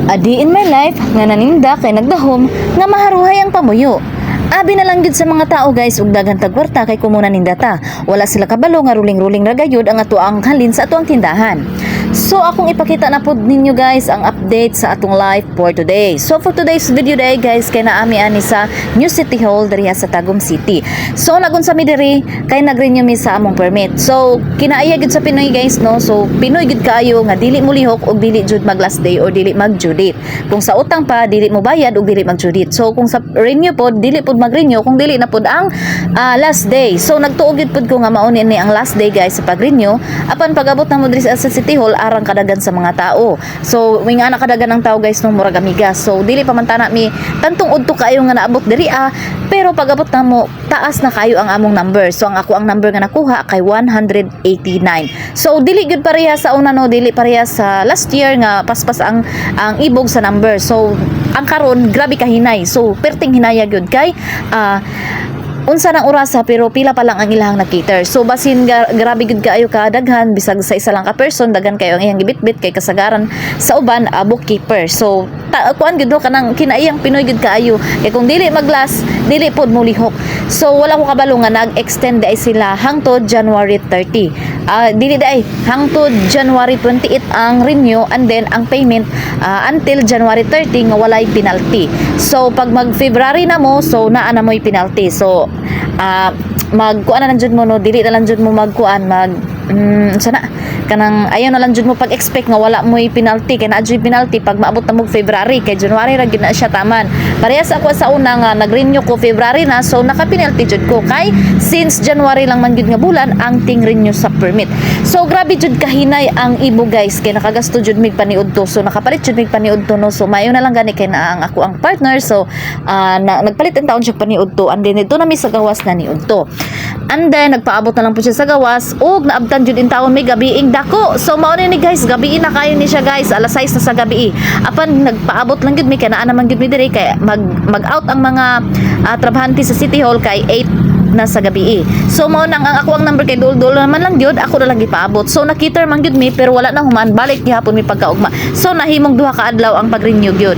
A day in my life nga naninda kay nagdahom nga maharuhay ang pamuyo. Abi na lang gyud sa mga tao, guys, ug daghan tag kwarta kay kumo naninda ta. Wala sila kabalo nga ruling-ruling ra gayud ang ato ang halin sa ato ang tindahan. So akong ipakita na pud ninyo, guys, ang update sa atong life for today. So for today's video day, guys, kay naami ani sa New City Hall diri sa Tagum City. So nagunsa mi diri kay nag-renew mi sa among permit. So kinaaya gyud sa Pinoy, guys, no. So Pinoy gyud kaayo nga dili mo lihok og dili jud mag last day or dili mag due date. Kung sa utang pa, dili mo bayad og dili mag due date. So kung sa renew pod, dili pod mag-renew kung dili na pod ang last day. So nagtuo gyud pod ko nga mao ni ang last day, guys, sa pag-renew. Apan pag-abot na mo diri sa City Hall, arang kadagan sa mga tao. So may nga na kadagan ang tao, guys, no, murag amiga. So dili pa man tana mi tantong udto kaayo nga naabot diri ah, pero pag-abot na mo, taas na kayo ang among number. So ang ako ang number nga nakuha kay 189. So dili gyud pareha sa una, no, dili pareha sa last year nga paspas ang ibog sa number. So ang karon grabe kahinay. So perting hinaya gyud kay unsa nang orasa pero pila pa lang ang ilang na-cater. So basin grabe gyud kaayo kadaghan, bisag sa isa lang ka person, daghan kayo ang iyang gibitbit kay kasagaran sa uban bookkeeper. So kuan gyud, no, kanang kinaiyang Pinoy gyud kaayo. Kay kung dili mag-last, dili pod mo lihok. So wala ko kabalo nga nag-extend ay sila hangtod January 30. Dili ay hangtod January 28 ang renew and then ang payment until January 30 nga walay penalty. So pag mag February na mo, so naa na mo'y penalty. So magkuan na lang jud mo, no, dili na lang jud mo magkuan mag sana kanang ayaw na lang jud mo pag-expect nga wala mo'y penalty kay naa juy penalty pag maabot na mo February kay January ra gyud na siya taman. Parehas ako sa una nga nag-renew ko February na, so naka-penalty jud ko kay since January lang man gyud nga bulan ang ting renew sa permit. So grabe jud kahinay ang ibo, guys, kay nakagasto jud mig paniudto. So nakapalit jud mig paniudto, no. So mayo na lang gani kay naa ang ako ang partner, so nagpalit ang taon siya paniudto and then dito na mi sa gawas na niudto. And then nagpaabot na lang po siya sa gawas ug naabtan jud in taon may gabiing dako. So mao ni, guys, gabi na kayo ni siya, guys, alas 6 na sa gabi. Apan nagpaabot lang gyud mi kay naa naman gyud mi diri kay mag mag-out ang mga trabahante sa City Hall kay 8 na sa gabi. So mao nang ang ako ang number kay dul-dul naman lang gyud, ako na lang gipaabot. So na-cater man gyud mi pero wala na human, balik gihapon mi pagkaugma. So nahimong duha ka adlaw ang pag-renew gyud.